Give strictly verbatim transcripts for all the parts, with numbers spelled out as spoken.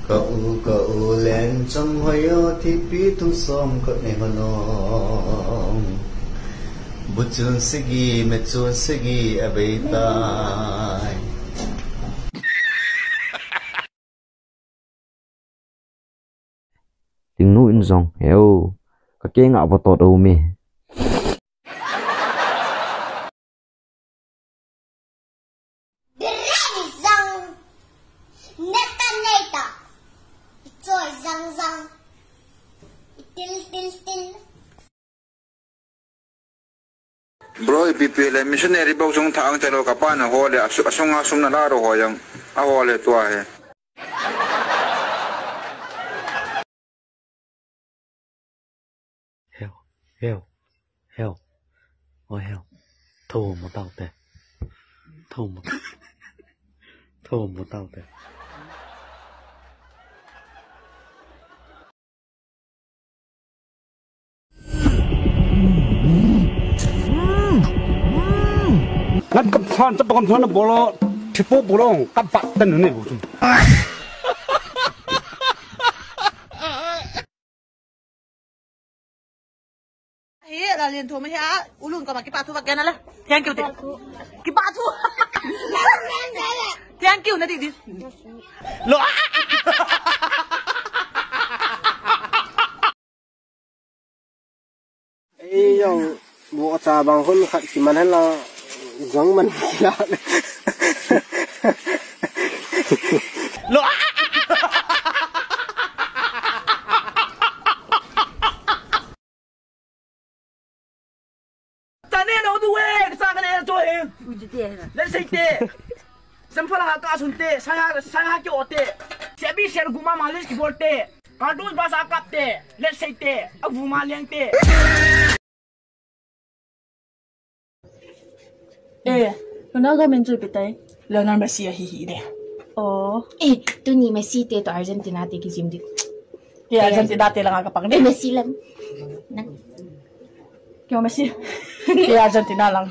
Ka u, ka u len chang hoi o, thipi thu som ka ne hon o. Bu chun sigi, me chun sigi, a bei tai. Tingnu in jong, heu, ka kenga va tot o me. Bireni zang, neta neita, ichoi zang zang, itil til til. Bro, ipi pi le missionary bou sung thang chalo ka pa na ho le, asu-, asunga sum na la ro ho jang, a ho le tua he. Heo, heo, heo. Oi heo. Tho mo tao te. Tho mo. Tho mo tao te. Ngat kap san, chapa kam san bolo, thipo bolo, kap vat tan ne bu. He, la lien thum he, a, ulun kama kipa thu ba kena la. Thank you, te. Kipa thu. Thank you, na di di. Lo. Ei, jong, bu cha bang hun khat kiman hen la, jong man kila. Lo. Tane lo du we, sa ka ne to he. Uji te na. Le sei te. Sampala ha ka sun te, sa ha, sa ha ki o te. Sebi ser guma malis ki bol te. Cartouche ba sa kap te. Le sei te. A bu ma leng te. Eh, Ronaldo min chu ipi tai? Lionel Messi ahi hi de. Oh. Eh, tuni Messi te to Argentina te kijim di. Te Argentina te langa ka pang de. Eh, Messi lam. Nang. Kyo Messi. Te Argentina lang.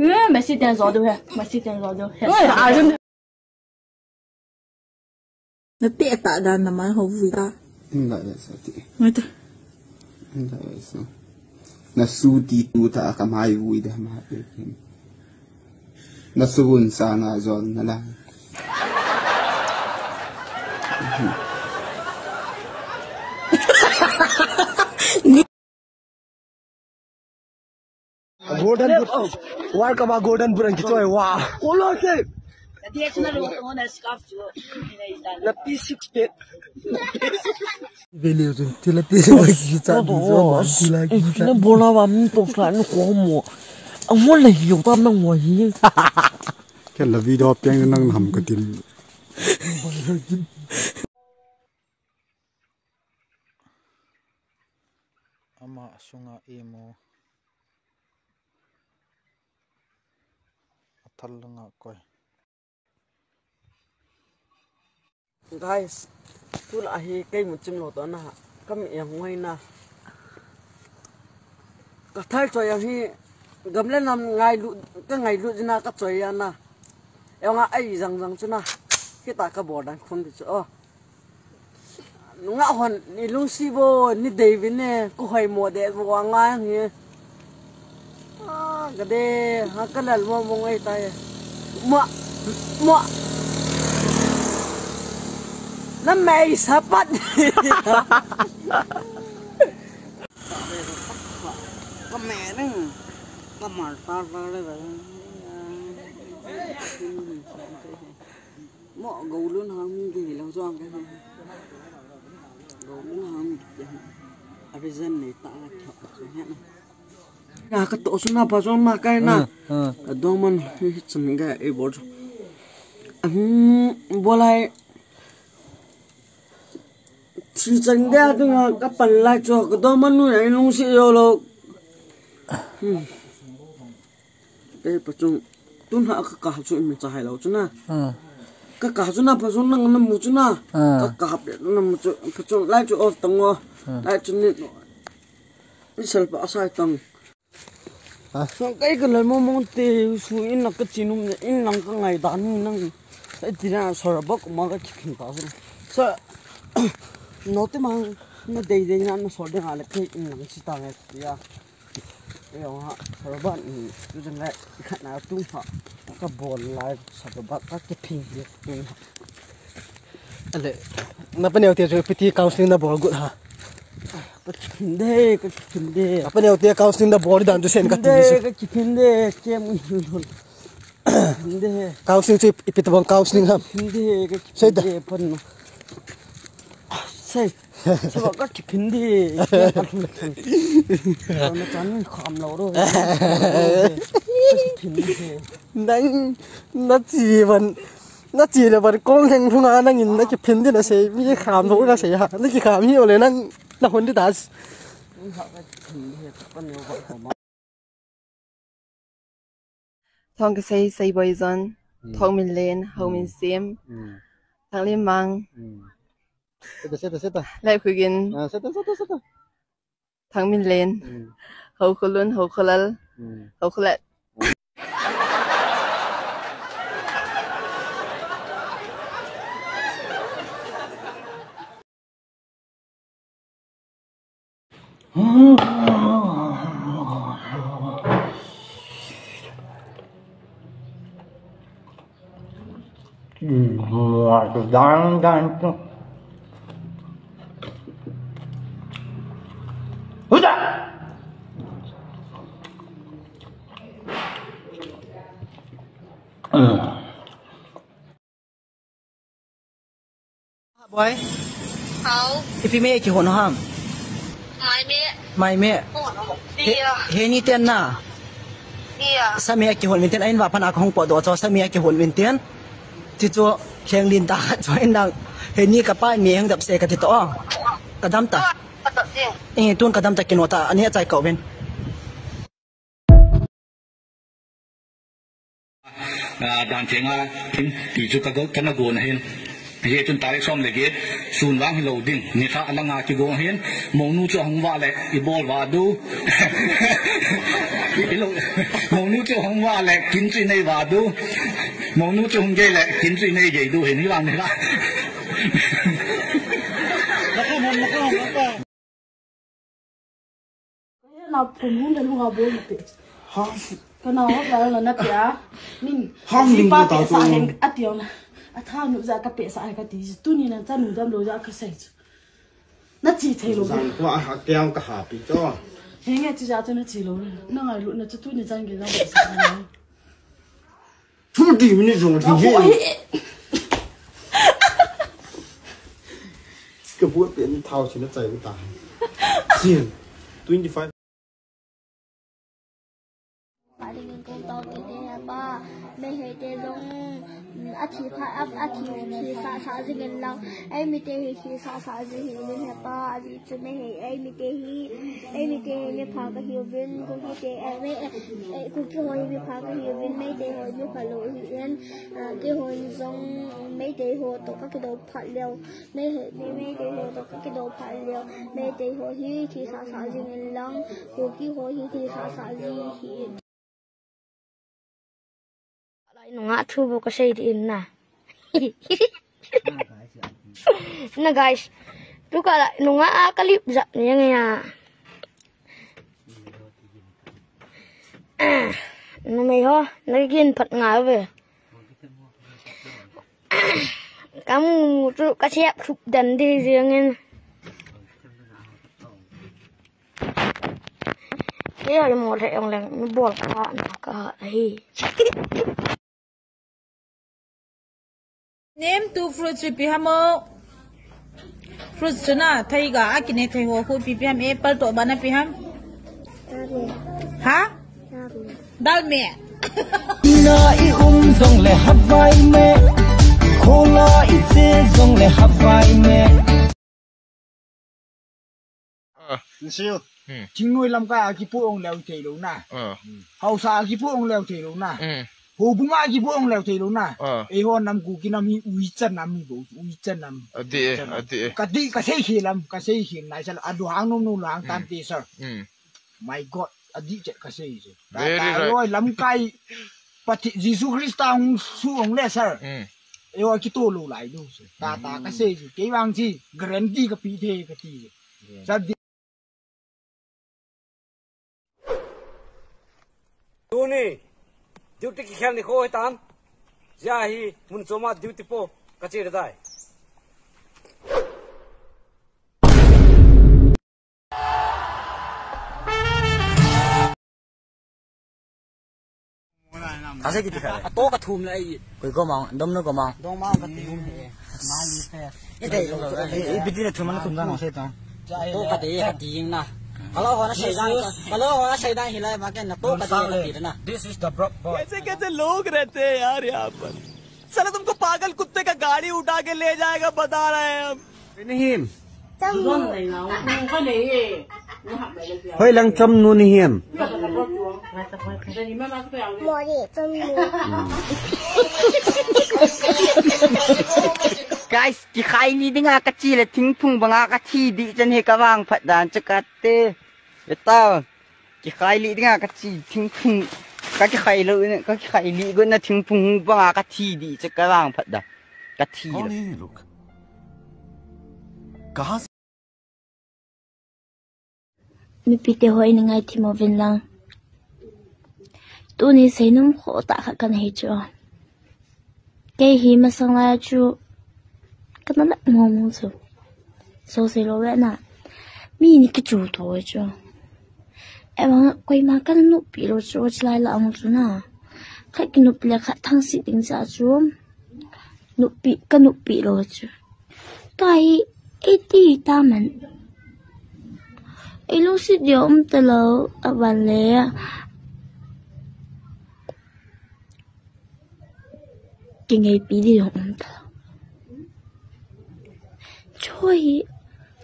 Eh, Messi te zo du he. Messi te zo du he. Eh, Argentina. Na te ta dan na mai ho vui ta. Inda ya sa ti. Mai ta. Inda ya sa. Na su ti tu ta ka mai vui da ma pe kin. Na su un sa na zon na la. Golden boot. World Cup a golden boot ang kichoi wa. Kolo ke. Na P six pet. Vele jun tila tila kicha kicha tila kicha. Na bola wa mi to sa ni ko mo. Ang mo le yo ta nang wa hi. Ke la video piang nang ham ka tin. Ama sunga emo. Athal langa koi. Guys, tula hi kei mu chim lo to na. Kam yang ngai na. Ka thal choi yang hi gamle nam ngai lu, ka ngai lu jina ka choi ya na. Eunga ai jang jang chu na. Kita ka bol dan khun di chu o. Nunga hon ni lungsi bo ni David ne, ko hoi mo de bo nga ngi. Ah, gade, ha ka lal mo mo ngai tai. Mo, mo. Na mai sapat. Ka me nang. Ka mar ta ta le. Mo, golun hang mi ke lo jong ke. Golun hang mi ke. Abi jan nei ta ka tho ka he na. Ka ka to suna pa jong ma kai na. Ah, ah. Ka dong man hi chan ga e bol. Hmm, bolai. Thi chan ga tu nga ka pan lai cho ka dong man nu ya lung si yo lo. Hmm. Kei pachung, tun ha ka kap chu mi cha hai lo chu na. Hmm. Ka kap chu na pachung nang na mu chu na. Hmm. Ka kap na mu chu, pachung lai chu off tang o. Hmm. Lai chu ni. Ni sel pa sai tang. Ha? Kei ka lal mo mo te su in na ka chin um in nang ka ngai dan ni nang. Ai ti na sor bak ma ka ki khin ta su. Sa, no te mang, na dei dei na, na sol dei nga le, kei in nang si ta nge, ya. Yo ha, sa ba, tu jang le, khat na tu ha, ka bol lai, sa ba, ka ke ping de, tu ha. Ale, na pa neo te jo, piti counseling na bol good ha. Ka pin de, ka pin de. Na pa neo te counseling na bol dan tu sen ka ti. Ka pin de, ke mu. Hindi. Counseling chu ipi tabang counseling ham? Hindi, ka Sei da. Hindi, pan. Sei. Sei ba ka hindi. Ano chan kham lo ro. Hindi. Nang, na chi ban, na chi le ban kong heng phunga nang in na ki hindi na sei, mi kham lo na sei ha. Na ki kham hi ole nang, na hon di das. Hindi, pan yo ba. Thong Kisei, Sei Boijon, hmm. Thong Minlen, Hau Minsim, hmm. Thang Lim Mang. Hmm. Seta, seta, seta. Lai Khugin. Ah, seta, seta, seta. Thang Minlen. Hmm. Hau Khulun, Hau Khulal, hmm. Hau Khulat. Boy. Hao. Ipi me kihon ham? Mai me. Mai me. Hon. He, iya. He ni ten na. Iya. Sa me kihon min ten ain va pan a ka hong po do cho sa me kihon min ten. Ti cho kheng lin ta cho in dang. He ni ka pa me hang dap se ka ti to. Ka dam ta. Ka to se. Eh, tun ka dam ta kino ta. Ani a chai ka ven. Ah, dan chenga, tin, ti chu ka go, ka na go na hin. Hi chun tarik som le get, sun vang hi lo ding, ni tha langa ki go hin, monu chu hong va le, i bol va du. I lo, monu chu hong va le, kin chu i nei va du. Monu chu hong gei le, kin chu i nei gei du hin, hi vang ni la. Ka he na phun hun le lunga bol pe. Ha? Ka na hot la la na pe a. Min. Ha, min zipa ko ta pe sa tu. Hen a ti ong na. A tha nu ja ka pe sa hen ka ti. Tuni na cha nu dam lo ja ka sai chu. Na chi thei lo. Zan ko a ha ke ang ka ha pi cho. He nge chi ja chu na chi lo. Na ngai lu na chu tuni chan ge ja ka sa. Thirty minutes jong thi he. Ka buat pen thao chin a chai ta. Chin. Twenty five. Pa ding in kong tao kit e pa. Me he te jong, a thi pha, a, a thi, thi sa sa jing in lang. Ei mi te hi thi sa sa jing hi min he pa. A ji chu me he, ei mi te hi, ei mi te hi mi pha ka hi vin, Kuki te, eh, me, eh, eh, Kuki ho hi mi pha ka hi vin, Meitei ho mi pha lo hi in, ah, kei hon jong Meitei ho to ka kido phat leo. Me he, me, Meitei ho to ka kido phat leo. Meitei ho hi thi sa sa jing in lang, Kuki ho hi thi sa sa jing hi in. Lai nunga thu bu ka sei di in na. Na guys, tu ka lai nunga a ka lip zap ni nge ya. Numei ho, na gin phat nga ve. Kamu chu ka siap thup dan di jeng in. Kei a mo le ong leng mi bol ka na ka hi. Name two fruits ipi ham o. Fruits chu na, thei ga, a kine thei ho khu ipi ipi ham, apple to ba na ipi ham. Ha? Dal me. Na i um jong le havai me. Khola i che jong le havai me. Ah. Nsiu. Hmm. Thingnoi lamkai a kipu ong leu thei lo na. Ah. Hausa a kipu ong leu thei lo na. Hmm. Houbung a kipu ong leu thei lo na. Ah. Eiho nam Kuki nam hi uicha nam hi bo, uicha nam. Adi e, uicha nam. Adi e. Ka di, ka sei khi lam, ka sei khi nai sal, a luhang nom nom luhang tam te sir. Hmm. My God, adi che ka sei che. Very right. Oi, lamkai, Pathen, Jesu Christa hung su ong le sir. Hmm. Eiho kitoh lou lai ding chu. Tata kasei chu. Kei vang chu guarantee kape thei kati chu. Sa di. Tuni duty kikhel nikho hitam. Hijeh hin mun chom a duty po kache ding ahi. Ase kiti kha. Ato kathum le ai. Koi koma, dom no koma. Dom ma kathum he. Ma ni pe. Ite lo. Ipiti le thum na thum na se ta. To kati kati na. Kalo hona sei dan. Kalo hona sei dan hilai ma ken na to kati kati na. This is the broke boy. कैसे कैसे लोग रहते हैं यार यहाँ पर। साला तुमको पागल कुत्ते का गाड़ी उठा के ले जाएगा, बता रहे हैं हम। Nihim. Hoi lang cham nu nihim. Guys, kikhai li dinga kache le thingphung banga kathi ding chan hi kavangphat dan chu kati. Eta. Kikhai li dinga kache thingphung, ka kikhai lou, ka kikhai li gon na thingphung banga kathi ding chu kavangphat da. Kathi. कौन है ये लोग? कहाँ से? Mipite ho, nei ngaithim uvin lang. Tuni seinom khoh tah khat kanei chu. Kei hi masang lai chu kana lah mong mong chu. So sei lou ve na. Mi ni kichu to chu. Eivang koima kana noppi lou chu, chulai lah ang chu na. Khat kinoppi le khat thangse ding cha chu. Noppi, ka noppi lou chu. Tua hi, eiti ta man. Ei lungset ding um talou, aban le. Kingaipi ding um talou. Choi,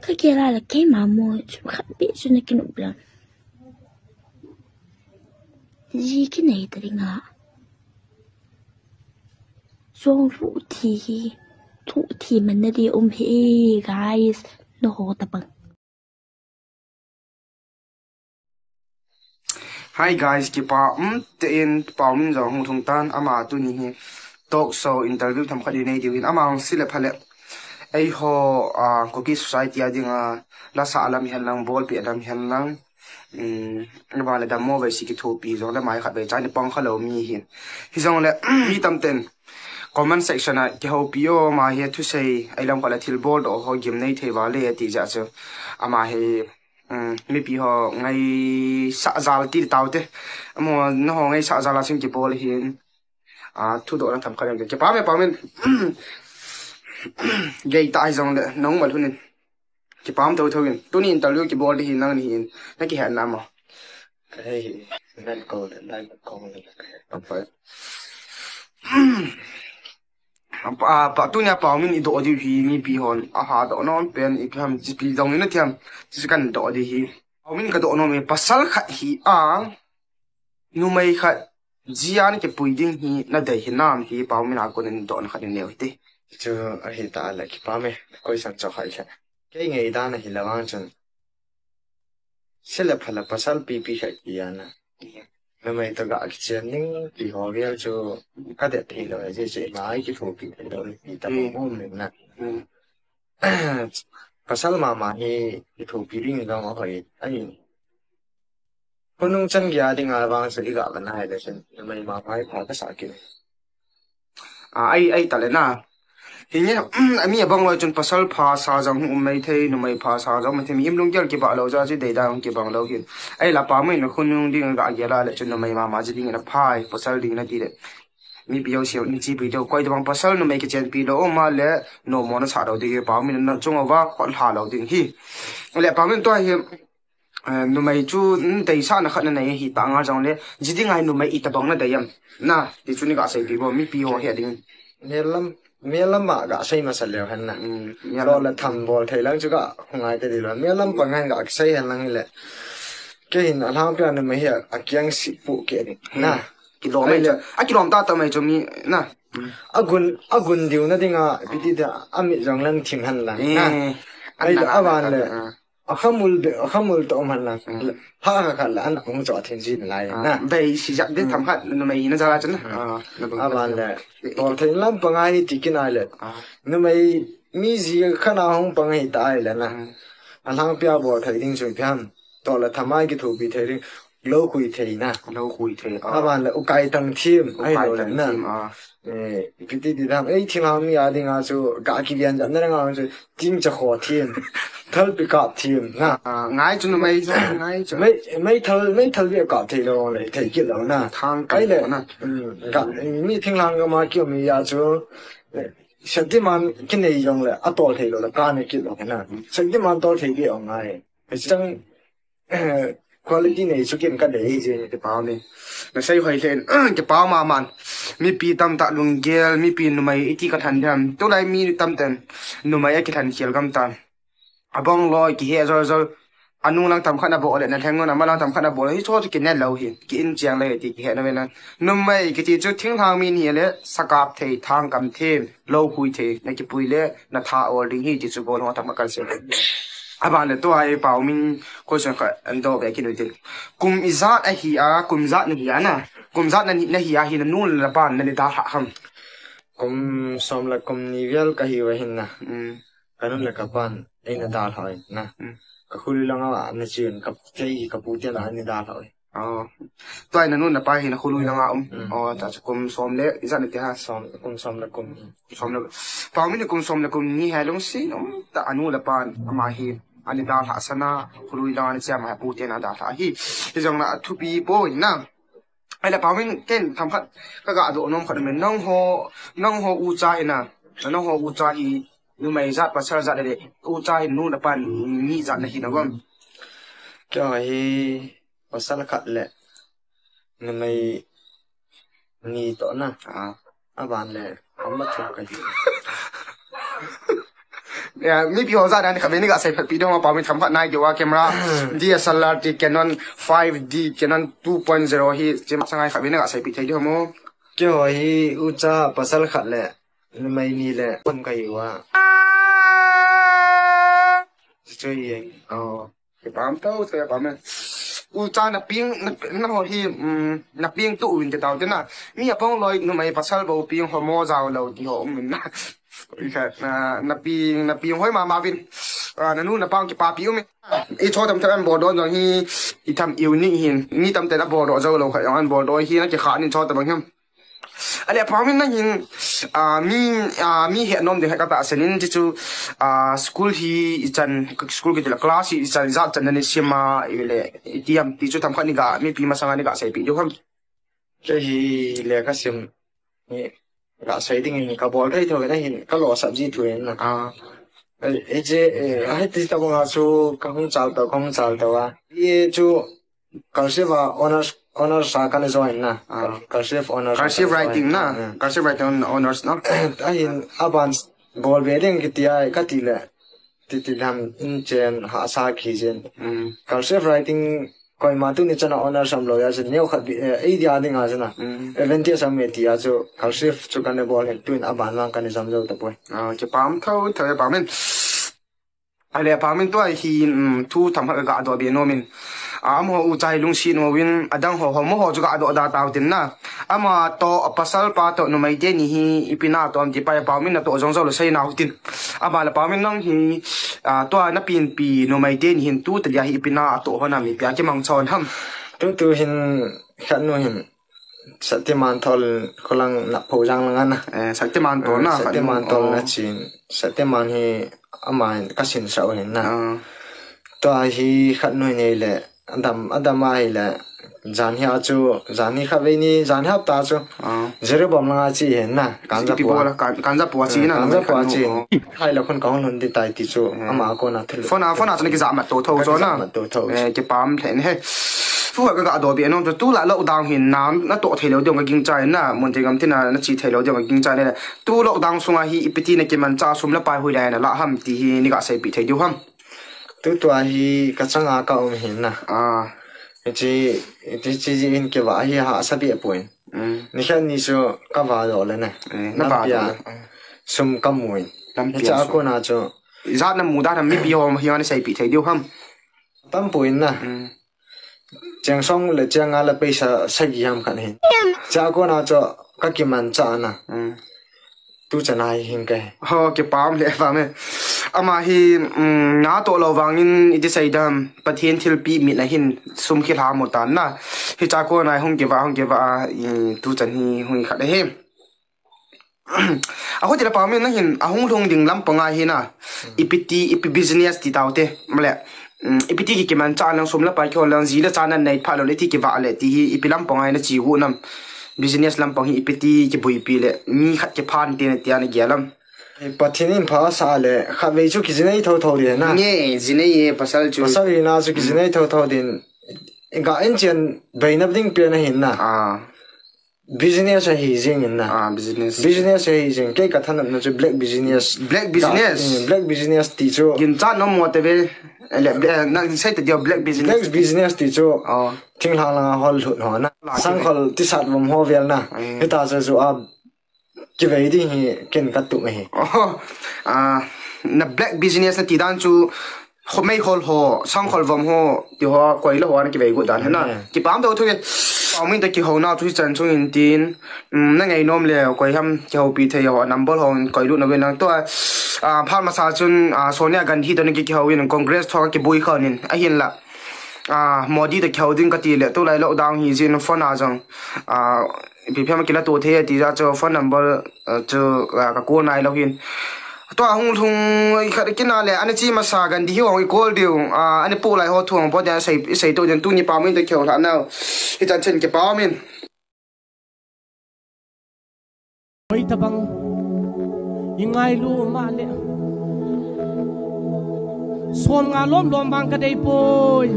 ka kila le keima mo, chu khat pi chu na kinop lang. Ji kinei ta dinga. Chong lhuh thi hi, lhuh thi man na ding um hi, guys, nangho tabang. Hi guys, kipa um tah in Paomin jong hung lhung tan, ama tuni hi talk show interview themkhat inei diu hin, ama hung sei le phale. Eiho, ah, Kuki society a dinga, la sah lam hen lang, bolpi lam hen lang. Um, vale dammo vei si kithopi jongle mai khat vei cha ni pang kha lou mi hin. Hijongle, mi tamten comment section a kihoupi o, ama hi thusei, eilam khat le thilbol doh ho gimnei thei vale ati jeh chu. Ama hi, um, mipi ho ngaisah jal ti tau te. Amaho, nangho ngaisah jal a chun kibol hin. Ah, thudohna themkhat in kipah e Paomin. Gei ta hijongle, nangma lhunin. Kipah thotho in. Tuni interview kibol ding hi nang nahin. Na kihet na mo. Hey, let go, let go. Apa. Apa, apa, tunia Paomin idoh diu hi mipi hon. Aha, doh nom pen, ipi ham, ipi dong ina thiam. Ti chu kadoh diu hi. Paomin kadoh nom e, pasal khat hi a. Numei khat, jia nakipui ding hi nadei hinam ti Paomin a kon in dohna khat in neo hite. Chu ahi ta le kipah e, koi san cho hai khat. Kei ngaidan ahi le vang chun. Sei le phale pasal pipi khat hi a na. Numei toh ga kichen ding ti ho vel chu kadet thei lou, jeh chu ima ei kithopi thei lou ti ta. Hmm. Bom ning na. Hmm. Pasal mama hi kithopi ding jong ahoi. Ahi. Khonung chan gei a dinga vang chu iga vana hile chun, numei mama hi pha kasa kit. Ah, ai, ai ta le na. Hinge, ami abang loi chun pasal pha sa jong hung um mai thei, numei pha sa jong um mai thei, mihem lunggel kibah lou jeh a chu deidan hung kibang lou hin. Ahi la Paomin khonung ding ga gel a le chun numei mama ji ding in aphai, pasal ding in ati le. Mipi ho sel in chi pi deu koi tabang pasal numei kichenpi lou um a le, nommo nasah lou ding hi Paomin na chung uva, khut lha lou ding hi. Le Paomin tua hi, Eh, numei chu, mm, deisahna khat nanei hi tah nga jongle, ji ding a hi numei itobang nadei em. Na, ti chu ni ga seipi bou, mipi ho he ding. Mel lam, mel lam a ga sei masa leu hen na. Mm, mel lam. Lo le tham bol thei lang chu ga ngai te di lo. Mel lam pa ngai ga sei hen lang le. Kei hin alhangpi a numei hi akiang si pu ke ding. Mm. Na. Kilom mai chu. A kilom tah tah mai chu mi, na. Mm. Agun, agun diu na ding a, piti da, amit jong lang thim hen lang. Eh, na. Ai da, avan le. Ah. akhamul be, akhamul to man la. Pha kha kha la an hung cho thin jin lai na. Bei si jak de tham khat numei na jala chan. Aban le tol thei lam panga hi ti kinai le. Numei mi ji khana hung panga hi ta ai le na. Alhang pia bol thei ding chu piam. Tol la thamai ki thupi thei ding. Lo khui thei na. Lo khui thei. Aban le ukai tang thim. Ai lo le na. Kiti ti dam ei thing hang mi a ding a chu ka ki lian jam na nga chu ting cha kho thim. Thal pi kap thim na. Ngai chu numei chu ngai chu. Mei mei thal mei thal bi kap thei lo le thei kit lo na. Thang kai le na. Ka mi thing lang ka ma ki mi ya chu. Sentiman kinei jong le a tol thei lo le ka ne kit lo na. Sentiman tol thei ki ong ngai. Chang quality nei chu kin ka dei hi je ni te pau ni. Na sei hoi len ke pau ma man. Mi pi tam ta lunggel mi pi numei iti ka than dem. Tu lai mi tam ten numei a ki than khial gam tan. Abong loi ki he zol zol. Anu lang tam khat na bo le na theng na ma lang tam khat na bo hi cho chu ki ne lo hi. Ki in chiang le ti ki he na ve na. Numei ki ti chu thing hang mi ni le sakap thei thang kam them. Lo khui thei na ki pui le na tha ol ding hi ti chu bol ho tam kal se. Aban le tua e pau min question kha an do be ki nu ti. Kum ijat a hi a, kum jat na hi a na. Kum jat na ni na hi a hi na nu le na pan na ni da ha ham. Kum som la kum ni vel ka hi wa hin na. Ka nu le ka pan ei na da ha na. Ka khuli langa na chin ka tei ka pu te na ni da ha. Tua na nu na pa hi na khului langa um. Aw ta kum som le ijat na ti ha. Som kum som le kum. Som le pau min kum som le kum ni ha long si um ta anu le pan ama hi. Ani da ha sana khului langa ni cha ma pu te na da ha hi. Hi jong na thupi po na. Ai la pau min ken tham khat ka ga do nom khat men nang ho nang ho u cha hi na. Nang ho u cha hi numei jat pasal jat le u cha hi nu na pan ni jat na hi na gom. Kyo hi Pasal khat le numei ni to na. Aban le ama thum ka hi. Ya, mi pi ho za dan ka me ni ga sai pi dong pa mi tham khat nai ke wa camera D S L R ti Canon five D Canon two point zero hi chim sangai kha me ni ga sai pi thei di mo. Ke ho hi u cha pasal khat le numei ni le pon ka hi wa. Chu ye. Oh. Kipam tau, kipam e. U cha na ping, na, na ho hi, um, na ping tu win te tau te na. Mi a pong loi numei pasal bo ping ho mo jao lo ti ho um na. Na, na ping, na ping hoi ma ma vin. Ah, na nu na pang kipapi um e. I cho tam tam an bol do jong hi, i tham iu ni hin. Ni tam te na bol do jao lo kha an bol do hi na ki kha ni cho tam him. Ale, pau min nang hin, ah, mi, ah, mi he nom ding he ka ta senin ti chu, ah, school hi i chan, school ki ti la class hi i chan, i jat chan na ni sima, i le, i tiam, ti chu tham khat ni ga, mi pi masanga ni ga sei pi diu ham. Ke hi le ka sim, ni ga sei ding in ka bol thei tho na hin, ka lo sap ji thu in na. Ah. Eh, eh, je, eh, a he ti ta bang a chu ka hung chal ta, ka hung chal ta wa. Ye chu, Cursive a honors, honors a kana join na. Ah. Cursive honors a Cursive kana join. Writing na. Mm. Cursive writing honors na. Ahin aban bol ve ding kiti ai kati le. Titi dam in chen ha sa ki chen. Mm. Cursive writing koima tuni chana honors am lo ya chen neo khat bi, eh, idea ding a chana. Mm. Advantage am me ti a chu cursive chu kana bol hin tuin aban lang kana jam jo ta poi. Ah, kipam tho, tho pam in. Ale, pau min tua hi, um, thu tham khat ka ga do be nom in. A, amaho u cha hi lungsi nom in, adang ho, ho, amaho chu ga do da tau tin na. Ama to, pasal pa to, numei te ni hi, ipi na to, am ti pa, pau min na to, jong jong lo sei na hu tin. Ama le pau min nang hi, a, tua na pin pi, numei te ni hin tu, ta dia hi, ipi na to, ho na mi pia, ki mang chon ham. Tu tu hin, khat nu hin. Shaktiman Thol kholang na pho jang lang ana. Eh, Shaktiman Thol na, Shaktiman Thol na chin. Shaktiman hi ama ka sin sa u hin na. Ah. Tua hi khat nu nei le, adam, adam a hi le, jan hi a chu, jan hi khat vei ni, jan hi hapta chu. Ah. Jerubam lang a chi hin na, Kanjapua. Kan-, Kanjapua chi na, Kanjapua chi. Hai la khun ka hon hon di tai ti chu, ama ko na thil. Phone a, phone a chu na ki ja ma to tho chu na. Ki ja ma to tho. Eh, kipam thei ne he. Thu ka ga do be nom chu tu la lockdown hin na, na to thei lo ding ka ging chai na, mun thei gam thina, na chi thei lo ding ka ging chai na. Tu lockdown sunga hi ipi ti na kiman cha sum la pai hui lai na la ham ti hi ni ga sei pi thei diu ham. Tu tua hi ka changa ka um hin na. Ah. Ichi, ichi chi ji in ke va hi ha sa bi a point. Mm. Ni khan ni chu ka va do le ne. Eh, na va do le. Sum ka mui. Lampian sum. Cha ko na chu. Ijat namu dan ham, mipi ho hi ana seipeh thei diu ham? Tampoi na. Hmm. Cheng som le cheng nga le paisa sagi ham khat hin. Chua kona chu kakimanchah na. Hmm. Tuchan a hi hin kai. Ho, kipa um le pa me. Ama hi, um, natoh lou vangin iti seidam, Pathen thilpeh mit ahin, sum khel ham u tan na. Hichea kona hung kivah, hung kivah a, i, tuchan hi hung khat ahi. Ahung ti le pa me, nangin ahung lhung ding lampang a hi na. Hmm. Ipi ti, ipi business ti taute. Male. Um, ipi ti kikimanchah lang, sum le pai kihol lang, ji le cha nanei phat lou le iti kivah le ti hi, ipi lampang a hi nache u nam? Business lampang hi ipi ti kibuipi le, mi khat kiphan ti na tia nagel am? Pathen in pha asah le, khatvei chu kijinei thotho ding na. Nge, jinei e, pasal chu. Pasal hina chu kijinei thotho ding. Ga in chen beina ding pen ahin na. Ah. Business ahi jing in na. Ah, business. Business ahi jing. Kei kathanopna chu black business. Black business. Ga, eh, black business ti chu. Ginchat nom mo te ve. Eh, le, eh, nasei ta diu black business. Black business ti chu. Oh. Thinglhang langa hol lhut ho na. La, sangkhol tisat vom ho vel na. Eh. Hita chu chu a kivei ding hi ken katup ahi. Oh, ah, na black business nati dan chu, ho mei hol ho, sangkhol vom ho, ti ho, koila ho ana kivei got dan hi na. Mm. Kipa um tho thu e. Pa min ta kihou nau chu hichan chung in tin, um, nangai nom le, koi ham kihoupi thei ho, number ho, koi lut na ve nang to, ah, phat masa chun, ah, Sonia Gandhi to na ki, kihou in, Congress to kibui kha nin, ahin la. Ah, Modi to kihou ding kati le, tulai lockdown hi jin phone a jong. Ah, ipi phem kila to thei ti ja chu phone number, ah, chu, ah, ka ko nai lou hin. Tua hung lhung i khat kina le, ana chi masa Gandhi hi hung i call diu, ah, ana pu lai ho thu hung po dia sei, sei to din tuni pa min to kihou lha nau. Hichan chen kipa min. Hoi tabang, i ngailu ma le. Som nga lom lom vang kadei poi.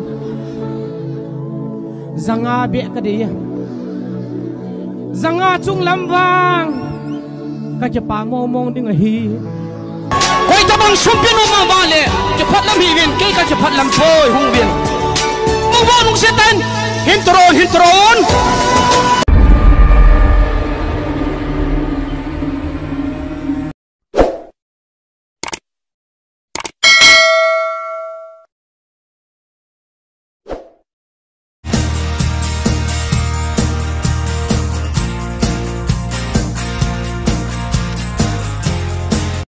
Janga beh kadei. Janga chung lam vang. Kakipa mong mong ding ahi. Koi tabang sum pi nom ma le. Kiphat lam hi vin, kei kakiphat lam poi hung vin. Mong mong nung setan. Hin tron, hin tron.